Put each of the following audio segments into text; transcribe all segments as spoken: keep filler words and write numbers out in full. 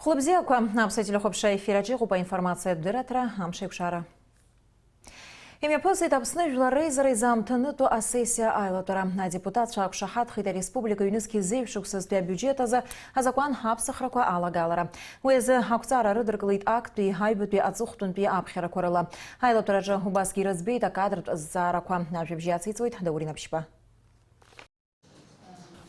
Хәлыбзиақәа, аԥсуа телехәаԥшра ефир аҿы иҟоуп аинформациатә дырраҭара, амш еиқәшара. Имҩаԥысит Аԥсны Жәлар Реизара изаамҭанытәу асессиа аилатәара. Адепутатцәа ақәшаҳаҭхеит ареспублика ҩнызқьи зеижә шықәсазтәи абиуџьет азы азакәан аԥсахрақәа алагалара. Уи азы ақәҵара рыдыркылеит актәи, аҩбатәи, аҵыхәтәантәи аԥхьарақәа рыла. Аилатәараҿы убасгьы ирыӡбеит акадртә зҵаарақәа. Ажәабжь иациҵоит Даурен Аԥшьба.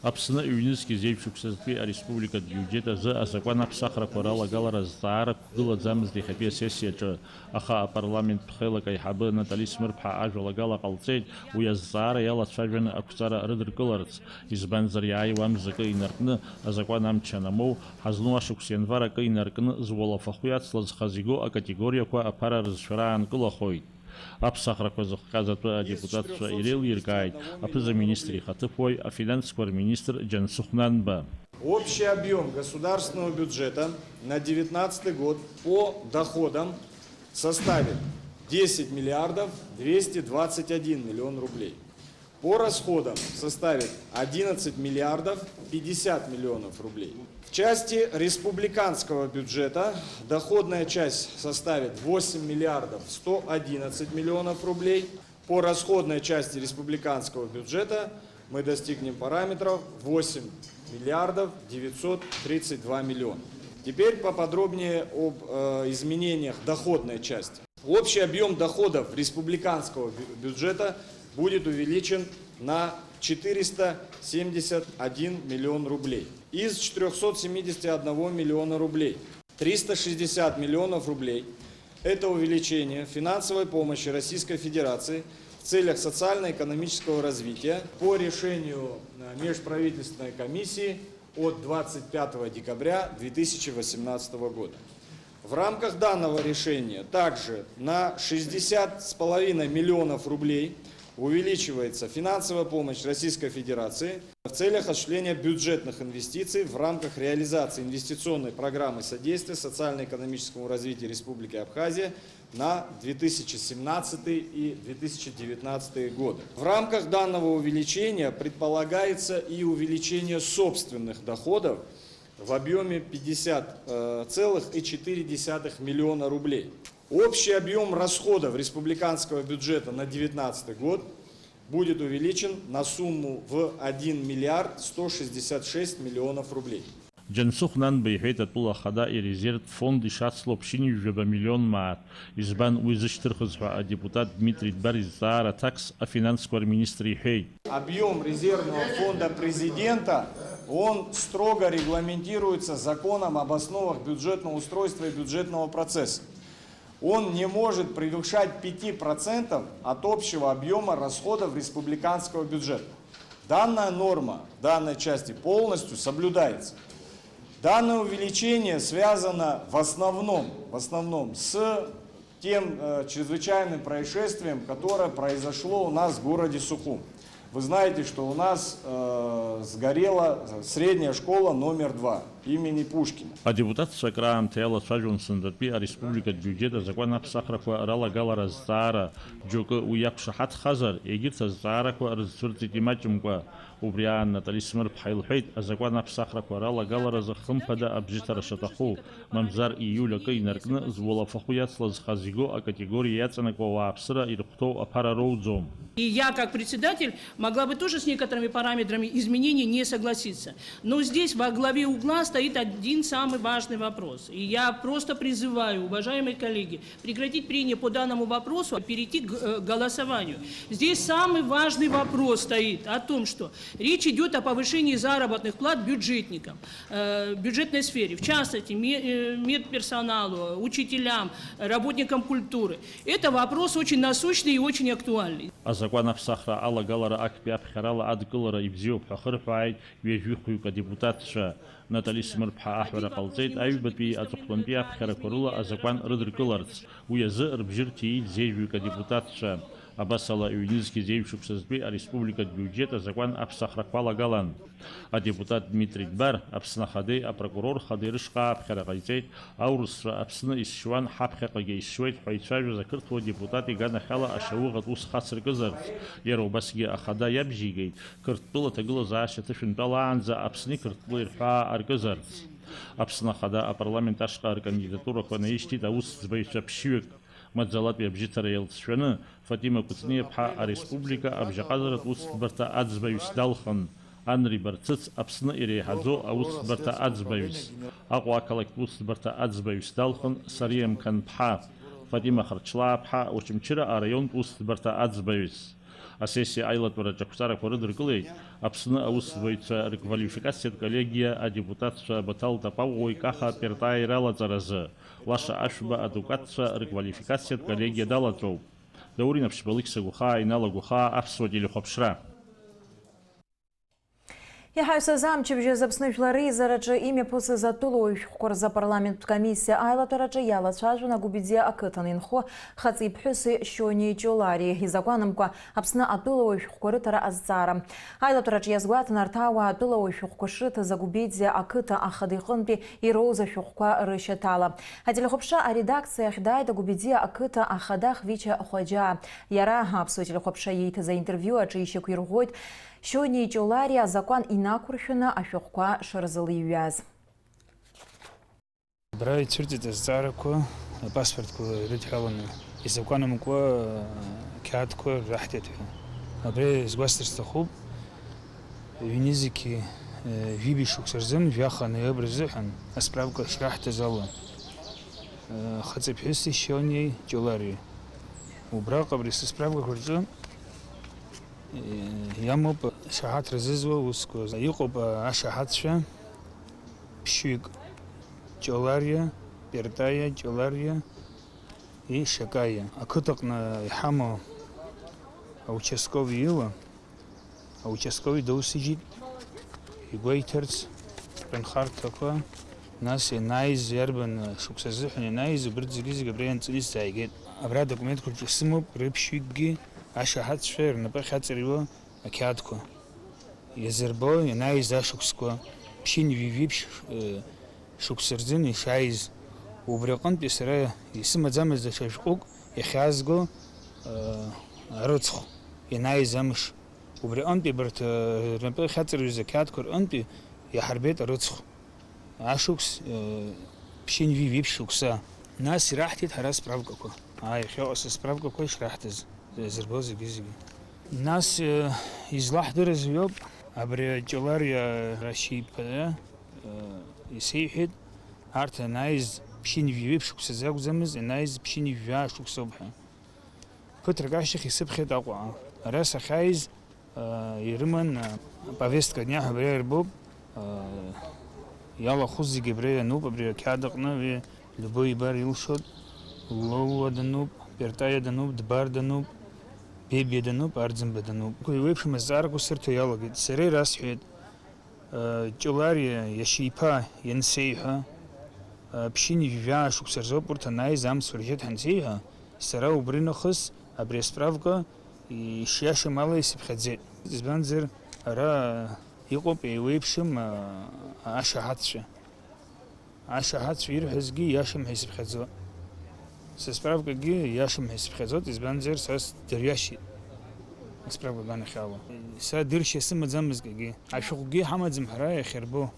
Аԥсны ҩнызқьи зеижә шықәсазтәи ареспубликатә биуџьет азы азакәан аԥсахрақәа ралагалара зҵаара қәгылаӡамызт иахьатәи асессиаҿы, аха апарламент ԥхеилак аиҳабы Натали Смырԥҳа ажәалагала ҟалҵеит, уи азҵаара иалацәажәаны ақәҵара рыдыркыларц, избанзар иааиуа амза акы инаркны, азакәан амч анамоу, ҳазну ашықәс ианвар акы инаркны зуалафахәы иацлазхаз игоу акатегориақәа аԥара рызшәара аанкылахоит. Аԥсахрақәа зыхҟьаз атәы адепутатцәа иреилиркааит аԥыза-министр ихаҭыԥуаҩ, афинансқәа рминистр Џьансыхә Нанба. Общий объём государственного бюджета на девятнадцатый год по доходам составит десять миллиардов двести двадцать один миллион рублей. По расходам составит одиннадцать миллиардов пятьдесят миллионов рублей. В части республиканского бюджета доходная часть составит восемь миллиардов сто одиннадцать миллионов рублей. По расходной части республиканского бюджета мы достигнем параметров восемь миллиардов девятьсот тридцать два миллиона. Теперь поподробнее об, э, изменениях доходной части. Общий объём доходов республиканского бю-, бюджета будет увеличен на четыреста семьдесят один миллион рублей из четырёхсот семидесяти одного миллиона рублей. Триста шестьдесят миллионов рублей — это увеличение финансовой помощи Российской Федерации в целях социально-экономического развития по решению, э, межправительственной комиссии от двадцать пятого декабря две тысячи восемнадцатого года. В рамках данного решения также на шестьдесят с половиной миллионов рублей увеличивается финансовая помощь Российской Федерации в целях осуществления бюджетных инвестиций в рамках реализации инвестиционной программы содействия социально-экономическому развитию Республики Абхазия на две тысячи семнадцатый и две тысячи девятнадцатый годы. В рамках данного увеличения предполагается и увеличение собственных доходов в объёме пятьдесят целых и четыре десятых миллиона рублей. Общий объём расходов республиканского бюджета на девятнадцатый год будет увеличен на сумму в один миллиард сто шестьдесят шесть миллионов рублей. Џьансыхә Нанба иҳәеит атәыла ахада ирезервтә фонд ишацло ԥшьынҩажәаба миллион мааҭ. Избан уи зышьҭырхыз ҳәа адепутат Дмитрий Дбар изҵаара аҭакс афинансқәа рминистр иҳәеит. Объём резервного фонда президента, он строго регламентируется законом об основах бюджетного устройства и бюджетного процесса. Он не может превышать пяти процентов от общего объёма расходов республиканского бюджета. Данная норма в данной части полностью соблюдается. Данное увеличение связано в основном, в основном с тем, э, чрезвычайным происшествием, которое произошло у нас в городе Сухум. Вы знаете, что у нас, э, сгорела средняя школа номер два имени Пушкина. Адепутатцәа акраамҭа иалацәажәон сынтәатәи ареспубликатә биуџьет азакәан аԥсахрақәа ралагалара азҵаара. Џьоукы уи иақәшаҳаҭхазар, егьырҭ азҵаарақәа рызцәырҵит имаҷымкәа. Убри аан Натали Смырԥҳа илҳәеит, азакәан аԥсахрақәа ралагаларазы хымԥада абжьыҭара шаҭаху, мамзар ииуль акы инаркны зуалафахәы иацлазхаз игоу акатегориа иаҵанакуа ауааԥсыра ирыхәҭоу аԥара роуӡом. И я, как председатель, могла бы тоже с некоторыми параметрами изменений не согласиться. Но здесь во главе угла стоит один самый важный вопрос. И я просто призываю, уважаемые коллеги, прекратить прения по данному вопросу, а перейти к, э, голосованию. Здесь самый важный вопрос стоит о том, что речь идёт о повышении заработных плат бюджетникам, э, в бюджетной сфере, в частности, ме-, э, медперсоналу, учителям, работникам культуры. Это вопрос очень насущный и очень актуальный. Азакәан аԥсахра алагалара актәи аԥхьарала адкылара ибзиоуп ҳәа хырҳәааит ҩажәихәҩык адепутатцәа. Натали Смырԥҳа аҳәара ҟалҵеит аҩбатәи аҵыхәтәантәи аԥхьарақәа рыла азакәан рыдыркыларц, уи азы рыбжьы рҭиит зеижәҩык адепутатцәа. Абасала, ҩнызқьи зеижә шықәсазтәи ареспубликатә биуџьет азакәан аԥсахрақәа алагалан. Адепутат Дмитри Дбар Аԥсны Ахадеи апрокурор Хадеи рышҟа аԥхьара ҟаиҵеит, аурысра Аԥсны исшьуан, ҳаԥхьаҟагьы исшьуеит ҳәа ицәажәоз ақырҭуа депутат иганахьала ашьауӷатә ус хацыркызарц. Иара убасгьы ахада иабжьигеит, Қырҭтәыла аҭагылазаашьа аҭышәынтәалаанӡа Аԥсни Қырҭтәылеи рҳәаа аркызарц. Аԥсны Ахада апарламент ашҟа ркандидатурақәа наишьҭит аусӡбаҩцәа ԥшьҩык, маӡалатәи абжьыҭара иалҵшәаны, Фатима Кәыҵниаԥҳа ареспублика абжьаҟазаратә усӡбарҭа аӡбаҩыс далхын, Анри Барцыц Аԥсны иреиҳаӡоу аусӡбарҭа аӡбаҩыс, Аҟәа ақалақьтә усӡбарҭа аӡбаҩыс далхын, Сариа Мқанԥҳа, Фатима Харчлааԥҳа Очамчыра араионтә усӡбарҭа аӡбаҩыс. Асессиа аилатәараҿы ақәҵарақәа рыдыркылеит Аԥсны аусзуҩцәа рквалификациатә коллегиа адепутатцәа Баҭал Тапаҟәеи Каха Пертаи ралаҵаразы, Лаша Ашәба адукатцәа рквалификациатә коллегиа далаҵоуп. Даур Инаԥшьба, Алықьса Гәхаа, Инала Гәхаа, Аԥсуа телехәаԥшра. Иҳаҩсыз амчыбжь азы Аԥсны Жәлар реизараҿы имҩаԥысыз атәылауаҩ шәҟәқәа рзы апарламенттә комиссиа аилатәараҿы иалацәажәон Агәбиӡиа ақыҭан инхо хаҵеи ԥҳәыси Шьониеи Ҷолариеи изакәанымкәа Аԥсны атәылауаҩ шәҟәқәа рыҭара азҵаара. Аилатәараҿы иазгәаҭан, арҭ ауаа атәылауаҩ шәҟәқәа шрыҭаз Агәбиӡиа ақыҭа ахада иҟынтәи ироуз ашәҟәқәа рышьаҭала. Ателехәаԥшра аредакциа ахь дааит Агәбиӡиа ақыҭа ахада Хвича Хәаџьаа. Иара Аԥсуа телехәаԥшра ииҭаз аинтервиу аҿы ишьақәирӷәӷәоит Шьони Ҷолариа азакәан инақәыршәаны ашәҟәқәа шырзылиҩуаз. Абра ицәырҵит азҵаарақәа апаспортқәа ирыдҳәаланы, изакәанымкәа ақьаадқәа раҳҭеит ҳәа. Абри згәасҭар сҭахуп, ҩнызқьи, э, жәибжь шықәса рзын, жәаха ноиабр азыҳәан асправка шраҳҭаз ала, э, хаҵеи ԥҳәыси Шьониеи Ҷолариеи. Убраҟа абри сысправкақәа рҿы, э, иамоуп ашаҳаҭра зызуа усқәа. Иҟоуп ашаҳаҭцәа ԥшьҩык, Ҷолариа, Пертаиа, Ҷолариа и Шакаиа. Ақыҭаҟны иҳамоу аучасткови ила, аучасткови доусыжьит игәеиҭарц рынхарҭақәа, нас ианааиз, иарбан шықәса азыҳәан ианааиз, убырҭ зегьы-зегьы абра ианҵаны исзааигеит. Абра адокументқәа рҿы сымоуп рыԥшьҩыкгьы ашаҳаҭцәа рнапы ахьаҵырҩуа ақьаадқәа. Иазырбо ианааиз ашықәсқәа, ԥшьынҩажәи жәиԥшь, э, шықәса рзын ишааиз. Убри аҟынтәи сара исымаӡамыз даҽа шәҟәык иахьаазго, э, арыцхә, ианааиз амш. Убри аҟынтәи абарҭ, э, рнапы ахьаҵырҩыз ақьаадқәа рҟынтәи иаҳарбеит арыцхә. Ашықәс, э, ԥшьынҩажәи жәиԥшь шықәса. Нас ираҳҭеит ҳара справкақәа. Ааи, иахьа справкақәа ишраҳҭаз, э, зырбо зегьы-зегьы. Нас, э, излаҳдырыз уиоуп, абри Ҷолариа Рашьиԥа, э, исеиҳәеит, арҭ анааиз ԥшьынҩажәи жәиԥшь шықәсазы акәӡамызт, ианааиз ԥшьынҩажәа шықәсоуп ҳәа. Ԥыҭрак ашьҭахь исыԥхьеит Аҟәаҟа. Ара сахьааиз, аа, ирыман, аа, повестка дня ҳәа абри ирбоуп. Аа, иалахәыз зегьы абра иануп, абри ақьаад аҟны, уи любой ибар илшоит. Лолуа дануп, Пертаиа дануп, Дбар дануп, Бебиа дануп, Арӡынба дануп. Уи еиԥшым азҵаарақәа сырҭо иалагеит. Сара ирасҳәеит, Ҷолариа иашьа иԥа иансеиҳәа, ԥшьынҩажәи жәаа шықәса рзоуп урҭ анааиз амцхә ржьеит ҳансеиҳәа, сара убри нахыс абри асправка ишиашам ала исыԥхьаӡеит. Избанзар, ара иҟоуп еиуеиԥшым ашаҳаҭцәа. Ашаҳаҭцәа ирҳәазгьы иашам ҳәа исыԥхьаӡоит. Сысправкагьы иашам ҳәа исыԥхьаӡоит, избанзар, са сдырҩашьеит асправка аганахьала. Са дыршьа сымаӡамызт акгьы. Ашәҟәгьы ҳамаӡам ҳара иахьарбо.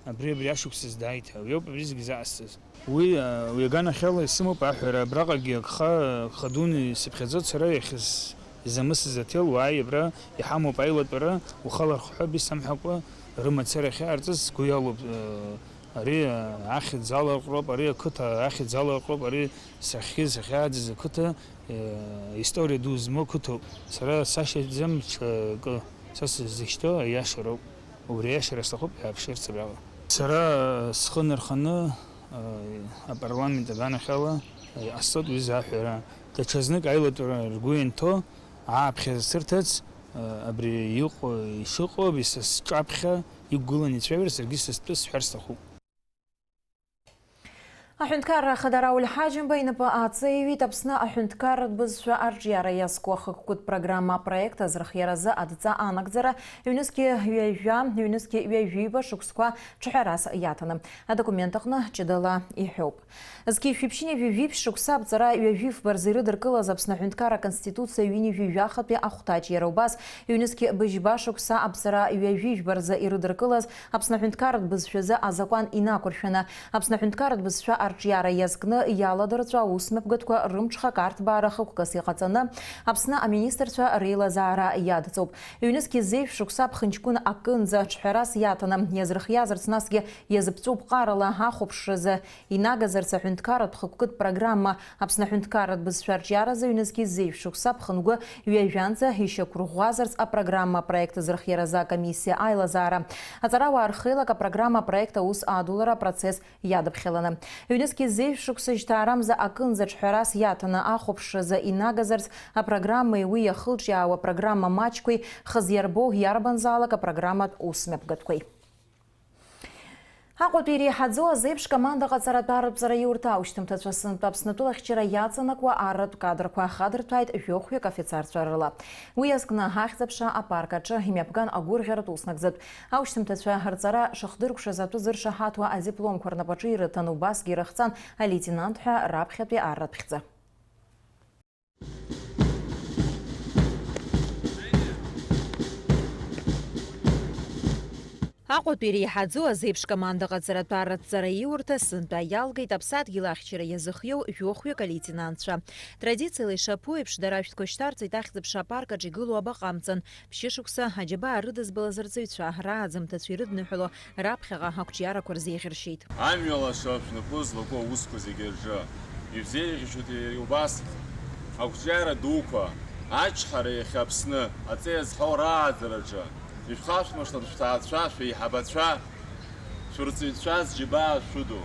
Абри, абри ашықәсазы дааит ҳәа. Уи ауп абри зегьы заҟасҵаз. Уи, а, уи аганахьала исымоуп аҳәара, абраҟагьы агха, агха дуны исыԥхьаӡоит сара иахьыс-, изамысыз аҭел, уааи абра, иҳамоуп аилатәара, ухалархәҳәа, бисамҳәакәа рымацара ахьаартыз сгәы иалоуп, э, ари, э, ахьӡ аларҟәроуп, ари ақыҭа ахьӡ аларҟәроуп, ари сахьхьыз, сахьааӡаз ақыҭа, э, история ду змоу қыҭоуп. Сара сашьаӡам ҽакы, са сзышьҭоу аиашароуп. Убри аиашара сҭахуп иааԥшырц абраҟа. Сара схы нарханы, э, апарламент аганахьала, э, иҟасҵоит уи заҳәара. Даҽазнык аилатәара ргәы ианҭо, ааԥхьара сырҭац, э, абри иҟоу, ишыҟоу, абри са сҿаԥхьа иқәгыланы ицәажәар, саргьы са стәы сҳәар сҭахуп. Аҳәынҭқарра Ахада Рауль Ҳаџьымба инапы аҵеиҩит Аԥсны аҳәынҭқарратә бызшәа арҿиара иазку ахықәкытә программа апроект азырхиаразы адҵа анагӡара, ҩнызқьи ҩажәа, ҩнызқьи ҩажәиба шықәсқәа ҿҳәарас иаҭаны. Адокумент аҟны ҷыдала иҳәоуп. Зқьи шәиԥшьыни жәаҩа жәиԥшь шықәса аԥҵара ҩажәи фба рзы ирыдыркылаз Аԥсны Аҳәынҭқарра Аконституциа ҩынҩажәи жәахатәи ахәҭаҷ, иара убас ҩнызқьи быжьба шықәса аԥҵара ҩажәи жәба рзы ирыдыркылаз Аԥсны аҳәынҭқарратә бызшәазы азакәан инақәыршәаны, Аԥсны аҳәынҭқарратә бызшәа арҿиара иазкны иаладырҵәо аусмҩаԥгатәқәа рымҽхак арҭбаара хықәкыс иҟаҵаны, Аԥсны аминистрцәа реилазаара иадҵоуп. Ҩнызқьи зеижә шықәса ԥхынҷкәын акынӡа ҿҳәарас иаҭаны, иазырхиазарц, насгьы иазыԥҵәоу ԥҟарала ахәаԥшразы инагазарц аҳәынҭқарратә хықәкытә программа, Аԥсны аҳәынҭқарратә бызшәа арҿиаразы ҩнызқьи зеижә шықәса ԥхынгәы ҩажәанӡа ишьақәырӷәӷәазарц апрограмма апроект азырхиаразы акомиссиа аилазаара. Аҵарауаа рхеилак апрограмма апроект аус адулара апроцесс иадыԥхьаланы. Ҩнызқьи зеижә шықәса жьҭаарамза акынӡа ҿҳәарас иаҭаны ахәаԥшразы инагазарц апрограммеи уи иахылҿиаауа апрограмма маҷқәеи хазы иарбоу иарбанзаалак апрограмматә усмҩаԥгатәқәеи. Аҟәатәи иреиҳаӡоу азеиԥш команда ҟаҵаратәаратә ҵараиурҭа аушьҭымҭацәа сынтәа Аԥснытәыла ахьчара иаҵанакуа арратә кадрқәа хадырҭәааит жәохәҩык афицарцәа рыла. Уи азкны ахьӡ-аԥша апарк аҿы имҩаԥган агәырӷьаратә уснагӡатә. Аушьҭымҭацәа рҵара шыхдыркәшаз атәы зыршаҳаҭуа адипломқәа рнапаҿы ирыҭан, убасгьы ирыхҵан алеитенант ҳәа раԥхьатәи арратә хьӡы. Аҟәатәи иреиҳаӡоу азеиԥш команда ҟаҵаратәаратә ҵараиурҭа сынтәа иалгеит аԥсадгьыл ахьчара иазыхиоу жәохәҩык алеитенантцәа. Традициала ишаԥу еиԥш, дара ашәҭқәа шьҭарҵеит ахьӡ-аԥша апарк аҿы игылоу абаҟа амҵан. Ԥшьышықәса аџьабаа рыдызбалаз арҵаҩцәа, рааӡамҭацәа ирыдныҳәало раԥхьаҟа ақәҿиарақәа рзеиӷьаршьеит. Амҩала шәа шәнапы злаку аусқәа зегьы рҿы ишәзеиӷьашьоит иара убас ақәҿиара дуқәа, ачҳара иахьа Аԥсны аҵеи азҳау рааӡараҿы ишәхашәмыршҭын шәҭаацәа, шәеиҳабацәа, шәырҵаҩцәа зџьабаа шәыду,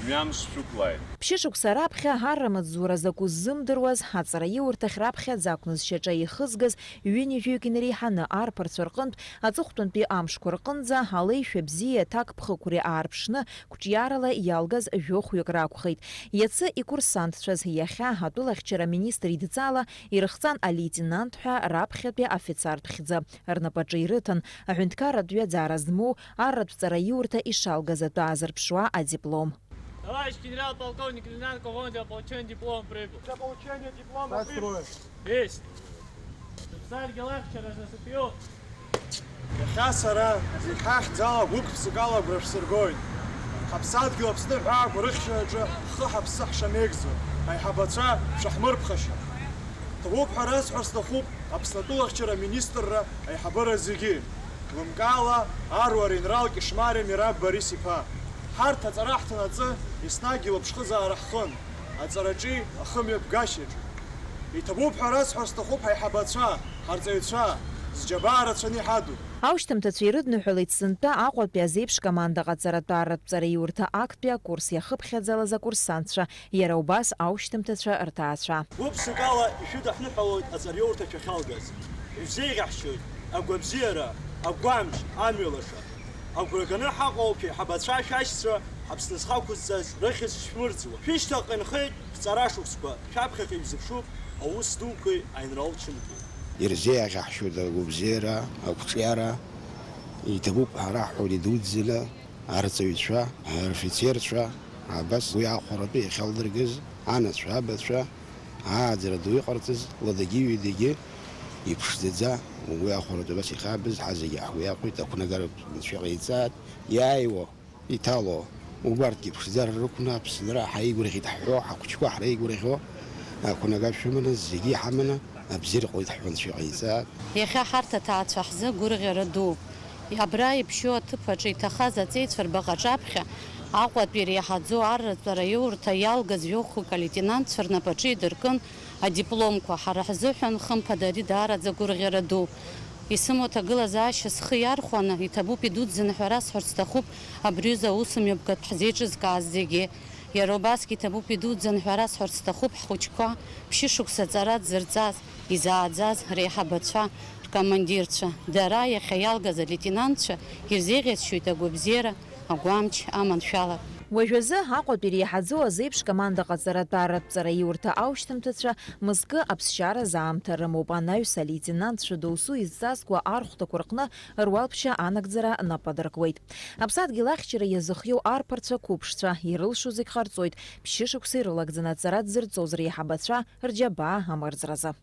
мҩамш шәықәлааит. Ԥшьышықәса раԥхьа арра маҵзура закәу ззымдыруаз аҵараиурҭахь раԥхьаӡа акәны зшьаҿа ихызгаз ҩынҩажәаҩык инареиҳаны арԥарцәа рҟынтә аҵыхәтәантәи амшқәа рҟынӡа алеишәа бзиа аҭакԥхықәреи аарԥшны, қәҿиарала иалгаз жәохәҩык ракәхеит. Иацы икурсантцәаз, иахьа атәылахьчара аминистр идҵала ирыхҵан алеитенант ҳәа раԥхьатәи афицартә хьӡы рнапаҿы ирыҭан, аҳәынҭқарратә ҩаӡара змоу арратә ҵараиурҭа ишалгаз атәы аазырԥшуа адиплом. Товарищ генерал-полковник лейтенант Ковон, для получения диплома прибыл. Для получения диплома прибыл. Есть. Сыԥсадгьыл ахьчара зазыԥҩу. Иахьа сара, зегь ҳахьӡала гәык-ԥсыкала агәра шәсыргоит. Ҳаԥсадгьыл Аԥсны аҳәаақәа рыхьчараҿы ҳхы-ҳаԥсы ҳшамеигӡо, аиҳабацәа шәаҳмырԥхашьа. Ҭабуп ҳәа расҳәар сҭахуп Аԥснатәыла ахьчара аминистрра аиҳабыра зегьы, лымкаала аруаа ринрал Кьышмариа Мираб Борис-иԥа. Ҳарҭ аҵара ҳҭанаҵы, еснагь илаԥшхызаара ҳхын, аҵараҿи ахымҩаԥгашьаҿы. Иҭабуп ҳәа расҳәар сҭахуп ҳаиҳабацәа, ҳарҵаҩцәа, зџьабаа рацәаны иҳаду. Аушьҭымҭацәа ирыдныҳәалеит сынтәа Аҟәатәи азеиԥш команда ҟаҵаратәаратә ҵараиурҭа актәи акурс иахыԥхьаӡалаз акурсантцәа, иара убас аушьҭымҭацәа рҭаацәа. Гәык-ԥсыкала ишәыдаҳныҳәалоит аҵараиурҭа шәахьалгаз. Ишәзеиӷьаҳшьоит агәабзиара, агәамч, амҩалаша. Агәра ганы ҳаҟоуп шәеиҳабацәа, шәашьцәа, Аԥсны зхы ақәызҵаз рыхьӡ шәмырӡуа. Шәышьҭахьҟа инхеит шәҵара шықәсқәа, шәаԥхьаҟа ишәзыԥшуп аус дуқәеи аинрал чынқәеи. Ирзеиӷьаҳшьоит агәабзиара, ақәҿиара, иҭабуп ҳара ҳҳәоит идуӡӡаны арҵаҩцәа, арфицерцәа, абас уи ахәаратәы иахьалдыргаз, анацәа, абацәа, ааӡара ду иҟарҵаз, ладагьы ҩадагьы иԥшӡаӡа, уи ахәаратәы абас ихабыз, ҳа зегьы ҳгәы иахәеит, ақәнагара нцәа иҟаиҵааит, иааиуа, иҭало, убарҭгьы ԥшӡара рықәны Аԥсынра ҳаигәырӷьеит ҳҳәо, ҳахәыҷқәа ҳреигәырӷьо, ақәнагашәа аманы, зегьы иҳаманы, абзиара ҟалеит ҳҳәо нцәа иҟаиҵааит. Иахьа ҳарҭ аҭаацәа ҳзы гәырӷьара ду. Абра иԥшьоу аҭыԥ аҿы иҭахаз аҵеицәа рбаҟа аҿаԥхьа Аҟәатәи иреиҳаӡоу арратә ҵараиурҭа иалгаз жәохәҩык алеитенантцәа рнапаҿы идыркын адипломқәа. Ҳара ҳзыҳәан, хымԥада, ари даараӡа гәырӷьара ду. Исымоу аҭагылазаашьа схы иархәаны, иҭабуп идуӡӡаны ҳәа расҳәарц сҭахуп абри аҩыза аусмҩаԥгатә ҳзеиҿызкааз зегьы. Иара убасгьы иҭабуп идуӡӡаны ҳәа расҳәарц сҭахуп ҳхәыҷқәа, ԥшьышықәса аҵара дзырҵаз, изааӡаз реиҳабацәа, ркомандирцәа. Дара, иахьа иалгаз алеитенантцәа, ирзеиӷьасшьоит агәабзиара, агәамч, аманшәалара. Уажәазы Аҟәатәи реиҳаӡоу азеиԥш командаҟаҵаратә арратә ҵараиурҭа аушьҭымҭацәа мызкы аԥсшьаразы аамҭа рымоуп, анаҩс алеитенантцәа доусу изҵазкуа архәҭақәа рҟны руалԥшьа анагӡара нап адыркуеит. Аԥсадгьыл ахьчара иазыхиоу арԥарцәа қәыԥшцәа ирылшо зегь ҟарҵоит, ԥшьышықәса ирылагӡаны аҵара дзырҵоз реиҳабацәа рџьабаа амырӡразы.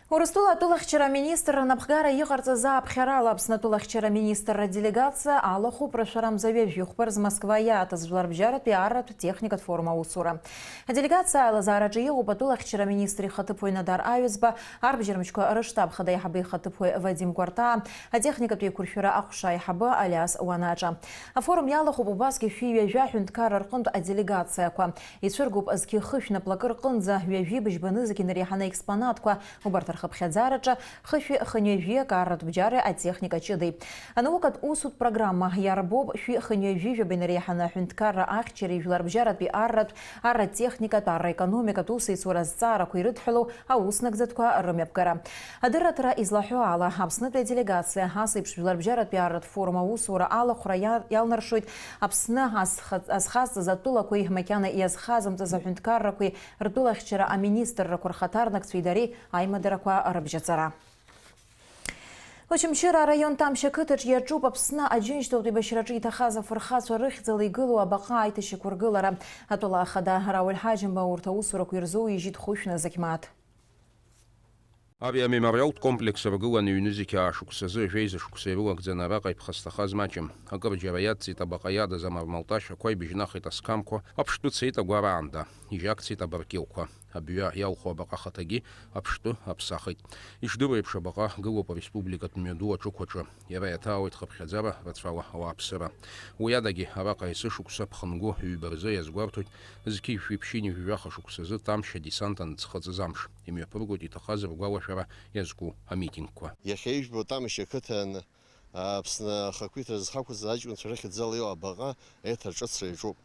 Урыстәыла атәылахьчара аминистрра анапхгара иҟарҵаз ааԥхьарала Аԥсны атәылахьчара аминистрра аделегациа алахәуп рашәара мза ҩажәи хәба рзы Москва иааҭаз жәларбжьаратәи арратә техникатә форум аусура. Аделегациа аилазаараҿы иҟоуп атәылахьчара аминистр ихаҭыԥуаҩ Надар Аҩӡба, арбџьармчқәа рыштаб хада аиҳабы ихаҭыԥуаҩ Вадим Кәарҭаа, атехникатә еиқәыршәара аҟәша аиҳабы Алиас Уанаҿа. Афорум иалахәуп убасгьы шәи ҩажәа аҳәынҭқарра рҟынтә аделегациақәа. Ицәыргоуп зқьи хышә наплакы рҟынӡа ҩажәи быжьба нызқь инареиҳаны аекспонатқәа, убарҭ рхыԥхьаӡараҿы хышәи хынҩажәи акарратә бџьари атехника ҷыдеи. Анаукатә усутә программа иарбоуп шәи хынҩажәи жәаба инареиҳаны аҳәынҭқарра ахьчареи жәларбжьаратәи арратә, арратехникатә, арраекономикатә усеицура азҵаарақәа ирыдҳәалоу ауснагӡатәқәа рымҩаԥгара. Адырраҭара излаҳәо ала, Аԥснытәи аделегациа ас еиԥш жәларбжьаратәи арратә форум аусура алахәра иа-, иалнаршоит Аԥсны азха-, азхазҵаз атәылақәеи макьана иазхазымҵаз аҳәынҭқаррақәеи ртәылахьчара аминистррақәа рхаҭарнакцәеи дареи аимадарақәа рыбжьаҵара. Очамчыра араион Тамшь ақыҭаҿ иаҿуп Аԥсны Аџьынџьтәылатә еибашьраҿы иҭахаз афырхацәа рыхьӡала игылоу абаҟа аиҭашьақәыргылара. Атәыла ахада Рауль Ҳаџьымба урҭ аусурақәа ирзоуижьит хәышә нызқь мааҭ. Абри амемориалтә комплекс ргыланы ҩнызқьи аа шықәсазы, жәеиза шықәса ирылагӡаны араҟа иԥхасҭахаз маҷым. Акырџьара иадҵит абаҟа иадыз амармалташьақәа, ибжьнахит асқамқәа, аԥштәы цеит агәараанда, ижьакцеит абаркьылқәа. Абҩа иалху абаҟа ахаҭагьы аԥштәы аԥсахит. Ишдыру еиԥш, абаҟа гылоуп ареспубликатә мҩаду аҿықә аҿы. Иара иаҭаауеит хыԥхьаӡара рацәала ауааԥсыра. Уи адагьы, араҟа есышықәса ԥхынгәы ҩба рзы иазгәарҭоит зқьи жәшәи ԥшьынҩажәи жәаха шықәсазы Тамшь адесант аныӡхыҵыз амш. Имҩаԥыргоит иҭахаз ргәалашәара иазку амитингқәа. Иахьа ижәбо Тамшь ақыҭан Аԥсны ахақәиҭра зхақәиҭыз аҷкәынцәа рыхьӡала иҟоу абаҟа еиҭарҿыцра иаҿуп.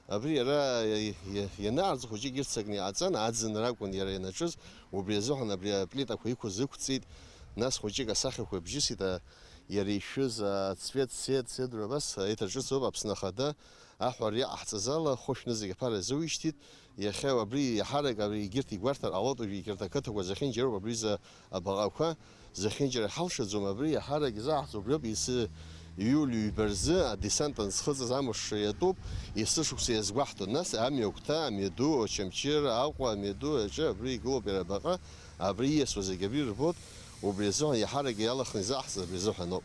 Абри иара иа-, иа-, ианаарӡ хәыҷык ирццакны иҟаҵан, аӡынра акәын иара ианаҿыз, убри азыҳәан абри аплитақәа иқәыз ықәҵит, нас хәыҷык асахьақәа бжьысит, а, иара ишәыз ацвет, цвет, цедру абас еиҭарҿыцроуп Аԥсны Ахада аҳәара иҟаҳҵаз ала, хәышә нызқь аԥара иазуишьҭит, Иахьа абри иаҳарак абри егьырҭ игәарҭар ҟалоит, уажәы егьырҭ ақыҭақәа зехьынџьароуп абри изы абаҟақәа, зехьынџьара ҳалшаӡом, абри иаҳарак изаҳҵо убриоуп, исы иуль ҩба рзы адесант анцхыҵыз амш иатәуп, есышықәса иазгәаҳҭон, нас амҩа агәҭа, амҩаду, Очамчыра, Аҟәа, амҩаду аҿы абри игылоуп иара абаҟа, абри ииасуа зегьы абри ирбоит, убри азыҳәан иаҳарак иалаханы изаҳҵаз абри азыҳәаноуп.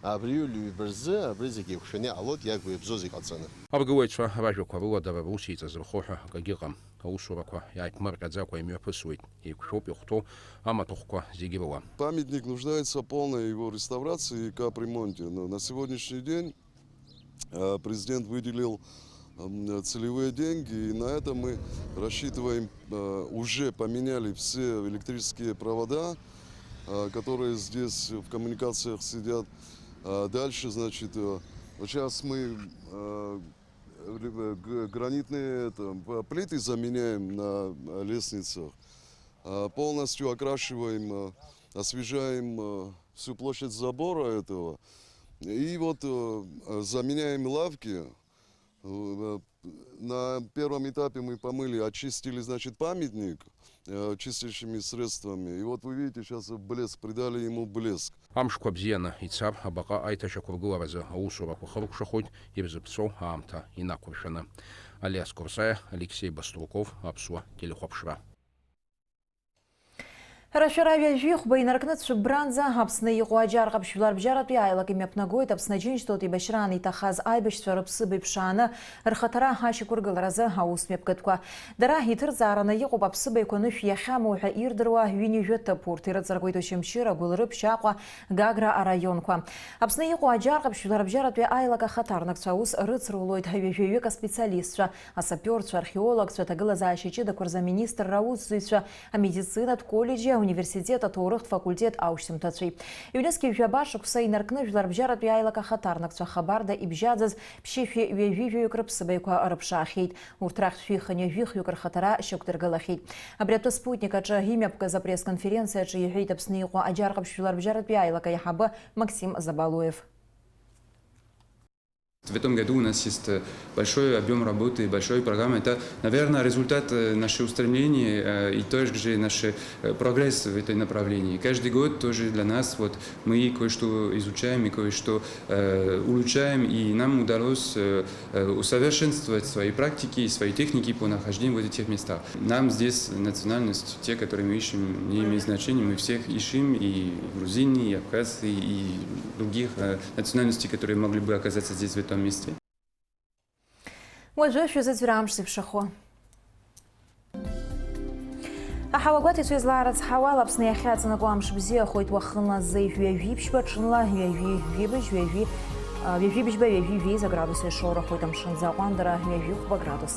Абри ҩба рзы абри зегьы еиқәшәаны иҟалоит, иагу иабзоу зегь ҟаҵаны. Аргылаҩцәа ражәақәа рыла дара рус еиҵазырхо ҳәа акагьы ыҟам. Аусурақәа иааиԥмырҟьаӡакәа имҩаԥысуеит, еиқәшәоуп иахәҭоу амаҭәахәқәа зегьы рыла. Памятник нуждается в полной его реставрации и капремонте. Но на сегодняшний день, э, президент выделил, м, целевые деньги, и на это мы рассчитываем. Э, уже поменяли все электрические провода, э, которые здесь в коммуникациях сидят. А дальше, значит, э, вот щас мы, э, г-, гранитные, это, п-, плиты заменяем на, э, лестницах. А, полностью окрашиваем, э, освежаем, э, всю площадь забора этого. И вот, э, э, заменяем лавки. Э, на первом этапе мы помыли, очистили, значит, памятник, э, чистящими средствами. И вот вы видите, щас блеск, придали ему блеск. Амшқәа бзианы ицар, абаҟа аиҭашьақәыргыларазы аусурақәа хыркәшахоит, ирзыԥҵәоу аамҭа инақәыршәаны. Алиас Курсаиа, Алексей Баструков, Аԥсуа телехәаԥшра. Рашәара ҩажәихәба инаркны цәыббранӡа Аԥсны иҟоу аџьар ҟаԥшь жәларбжьаратәи аилак имҩаԥнагоит Аԥсны Аџьынџьтәылатә еибашьраан иҭахаз аибашьцәа рыԥсыбаҩ ԥшааны рхаҭара ашьақәыргыларазы аус мҩаԥгатәқәа. Дара иҭырҵаараны иҟоуп аԥсыбаҩқәа анышә иахьамоу ҳәа ирдыруа ҩынҩажәа ҭыԥ, урҭ ирыҵаркуеит Очамчыра, Гәылрыԥшь, Аҟәа, Гагра араионқәа. Аԥсны иҟоу аџьар ҟаԥшь жәларбжьаратәи аилак ахаҭарнакцәа аус рыцрулоит ҩажәаҩык аспециалистцәа, асапиорцәа, археологцәа, аҭагылазаашьа ҷыдақәа рзы аминистрра аусзуҩцәа, Амедицинатә коллеџьи, ауниверситет аҭоурыхтә факультет аушьҭымҭацәеи. Ҩнызқь жәаба шықәса инаркны жәларбжьаратәи аилак ахаҭарнакцәа хабарда ибжьаӡыз ԥшьышәи ҩажәи жәаҩык рыԥсыбаҩқәа рыԥшаахьеит. Урҭ рахьтә шәи хынҩажәи хҩык рхаҭара шьақәдыргылахьеит. Абри атәы Спутник аҿы имҩаԥгаз апресс-конференциаҿы иҳәеит Аԥсны иҟоу аџьар ҟаԥшь жәларбжьаратәи аилак аиҳабы Максим Забалуев. В этом году у нас есть э, большой объем работы, большая программа. Это, наверное, результат э, нашего устремления э, и тоже наш э, прогресс в этом направлении. Каждый год тоже для нас вот мы кое-что изучаем и кое-что э, улучшаем, и нам удалось э, э, усовершенствовать свои практики и свои техники по нахождению в этих местах. Нам здесь национальность, те, которые мы ищем, не имеет значения. Мы всех ищем, и грузины, и абхазцы, и других э, национальностей, которые могли бы оказаться здесь, в этом месте. Уажәы шәазыӡырҩ амш зеиԥшрахо. Аҳауагәаҭаҩцәа излаарыцҳауала, Аԥсны иахьа аҵанакуа амш бзиахоит, уахынла зеижә ҩажәи ԥшьба, ҽынла ҩажәи жәибжь, ҩажәи, а, ҩажәи быжьба, ҩажәи жәеиза градус ишоурахоит, амшын аӡы аҟәандара ҩажәи хәба градус.